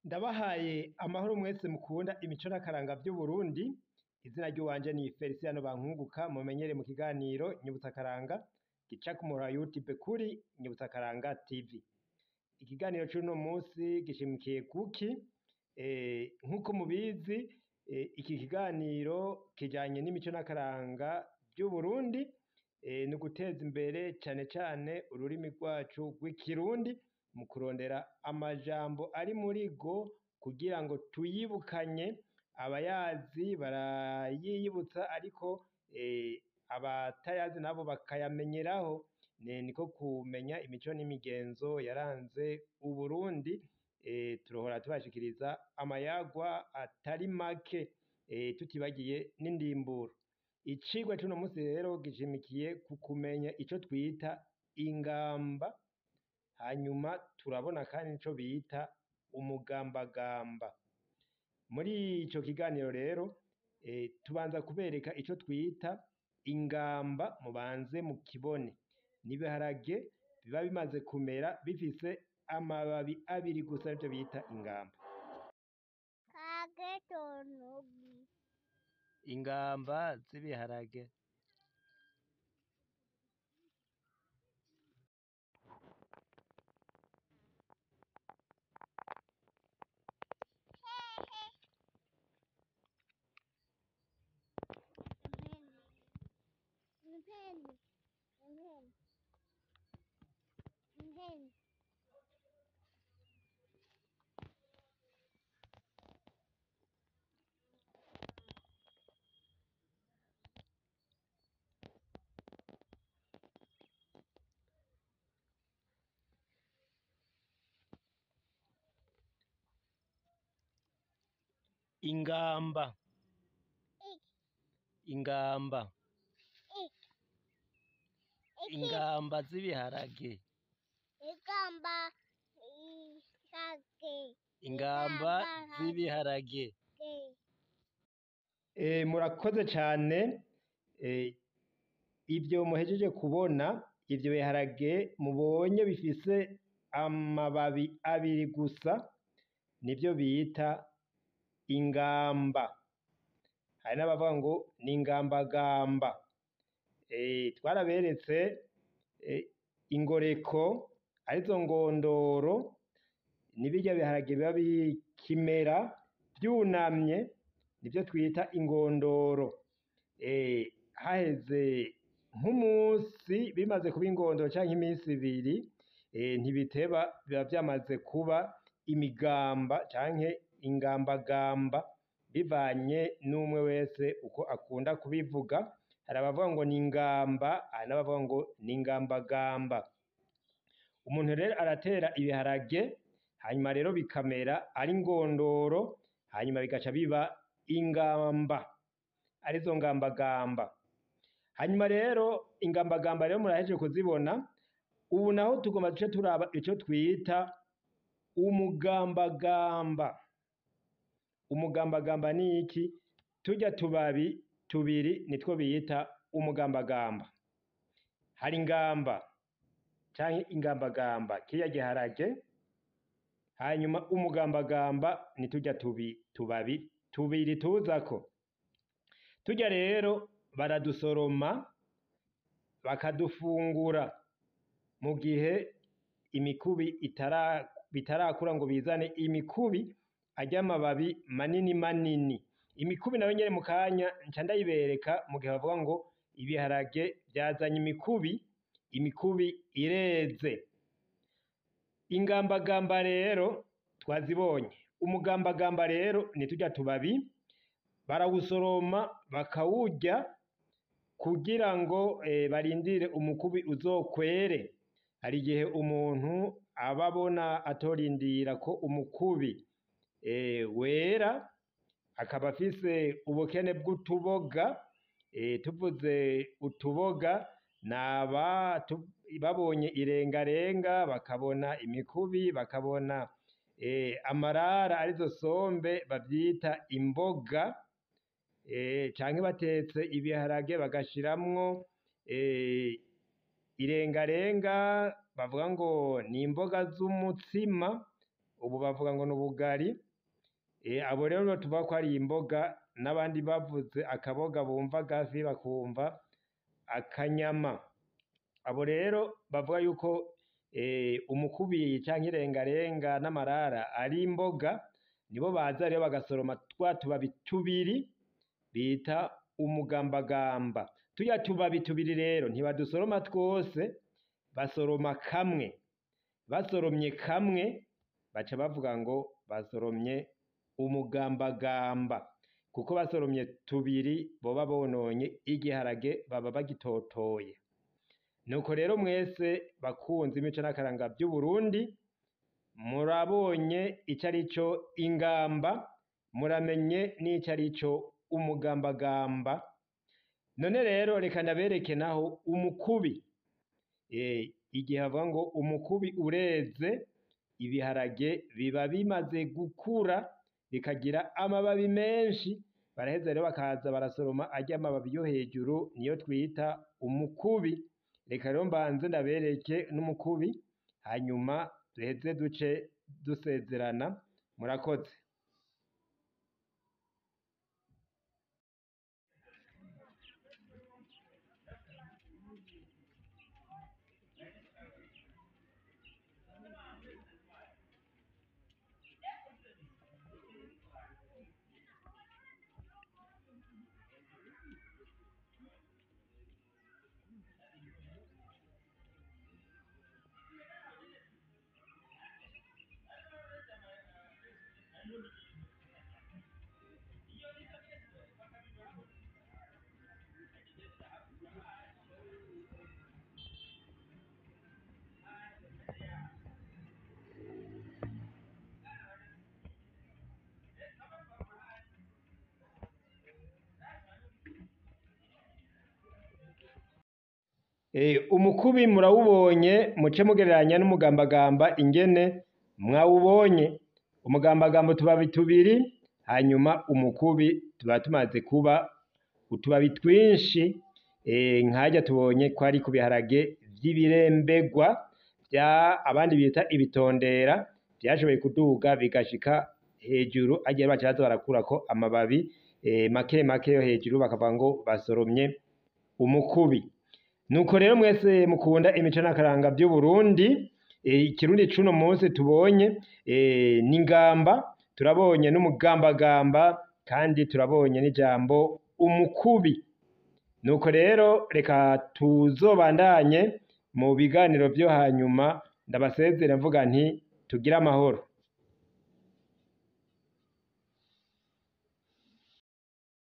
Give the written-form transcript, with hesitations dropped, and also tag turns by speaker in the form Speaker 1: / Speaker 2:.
Speaker 1: Ndabahaye amahoro mwese mukunda imico n'akaranga vy'Uburundi, izina ry'iwanje ni Feliciano Bankunguka, mumenyere mu kiganiro Nyibutsa Akaranga gica ku muhora wa YouTube kuri Nyibutsa Akaranga TV. Ikiganiro c'uno musi gishimikiye kuki? Nkuko mubizi, iki kiganiro kijanye n'imico n'akaranga vy'Uburundi, ni uguteza imbere cane cane ururimi rwacu rw'ikirundi mu kurondera amajambo ari muri rwo kugira ngo tuyibukanye, abayazi barayiyibutsa ariko abatayazi nabo bakayamenyeraho, niko kumenya imico n'imigenzo yaranze Uburundi. Turohora tubashikiriza amayagwa atari make, tutibagiye n'indimburo. Icigwa c'uno musi rero gishimikiye ku kumenya ico twita ingamba, hanyuma turabona kandi nico bita umugambagamba. Muri ico kiganiro rero tubanza kubereka ico twita ingamba, mubanze mukibone. N'ibiharage biba bimaze kumera bifise amababi abiri gusa, nivyo bita ingamba. Ingamba z'ibiharage. Ingamba, ingamba, ingamba z'ibiharage, ingamba z'ibiharage. Murakoze cane, ivyo muhejeje kubona, ivyo biharage mubonye bifise amababi abiri gusa, nivyo bita ingamba. Hari n'abavuga ngo ni ingambagamba. Twaraberetse ingoreko arizo ngondoro, ni birya biharage biba bikimera vyunamye, nivyo twita ingondoro. Haheze nk'umusi bimaze kuba ingondoro canke imisi ibiri, ntibiteba biba vyamaze kuba imigamba canke ingambagamba, bivanye n'umwe wese uko akunda kubivuga. Hari abavuga ngo ni ingamba, hari n'abavuga ngo ni ingambagamba. Umuntu rero aratera ibiharage, hanyuma rero bikamera ari ingondoro, hanyuma bigaca biba ingamba, arizo ngambagamba. Hanyuma rero ingambagamba rero murahejeje kuzibona, ubu naho tugomba duce turaba ico twita umugambagamba. Umugambagamba ni iki? Turya tubabi tubiri nitwo bita umugambagamba. Hari ingamba canke ingambagamba, kirya giharage, hanyuma umugambagamba ni turya tubabi tubiri tuzako. Turya rero baradusoroma bakadufungura mu gihe imikubi bitarakura ngo bizane imikubi, arya amababi manini manini. Imikubi nayo nyene mu kanya nca ndayibereka mu gihe bavuga ngo ibiharage vyazanye imikubi, imikubi ireze. Ingambagamba rero twazibonye. Umugambagamba rero ni turya tubabi, barawusoroma bakawurya kugira ngo barindire umukubi uzokwere. Hari igihe umuntu aba abona atorindira ko umukubi wera, akaba afise ubukene bw'utuboga. Tuvuze utuboga naba babonye irengarenga, bakabona imikubi, bakabona amarara arizo sombe bavyita imboga, canke batetse ibiharage bagashiramwo irengarenga, bavuga ngo ni imboga z'umutsima. Ubu bavuga ngo n'ubugari. Abo rero tuvuga ko ari imboga, n'abandi bavuze akaboga bumva agafi bakumva akanyama. Abo rero bavuga yuko umukubi canke irengarenga n'amarara ari imboga, nibo baza rero bagasoroma twa tubabi tubiri bita umugambagamba. Turya tubabi tubiri rero ntibadusoroma twose, basoroma kamwe. Basoromye kamwe baca bavuga ngo basoromye umugambagamba, kuko basoromye tubiri boba bononye igiharage, baba bagitotoye. Nuko rero mwese bakunzi imico n'akaranga vy'Uburundi, murabonye ico arico ingamba, muramenye n'ico arico umugambagamba. None rero reka ndabereke naho umukubi. Igihe bavuga ngo umukubi ureze, ibiharage biba bimaze gukura bikagira amababi menshi, baraheza rero bakaza barasoroma arya amababi yo hejuru, niyo twita umukubi. Reka rero mbanze ndabereke n'umukubi, hanyuma duheze duce dusezerana. Murakoze. Umukubi murawubonye, muce mugereranya n'umugambagamba ingene mwawubonye. Umugambagamba utubabi tubiri, hanyuma umukubi tuba tumaze kuba utubabi twinshi. Nkarya tubonye ko ari ku biharage vy'ibirembegwa vya abandi bita ibitondera, vyashoboye kuduga bigashika hejuru, harya baca baza barakurako amababi make make yo hejuru, bakavuga ngo basoromye umukubi. Nuko rero mwese mukunda imico n'akaranga vy'Uburundi, ikirundi c'uno munsi tubonye n'ingamba, turabonye n'umugambagamba, kandi turabonye n'ijambo umukubi. Nuko rero reka tuzobandanye mu biganiro vyo hanyuma, ndabasezere mvuga nti tugire amahoro.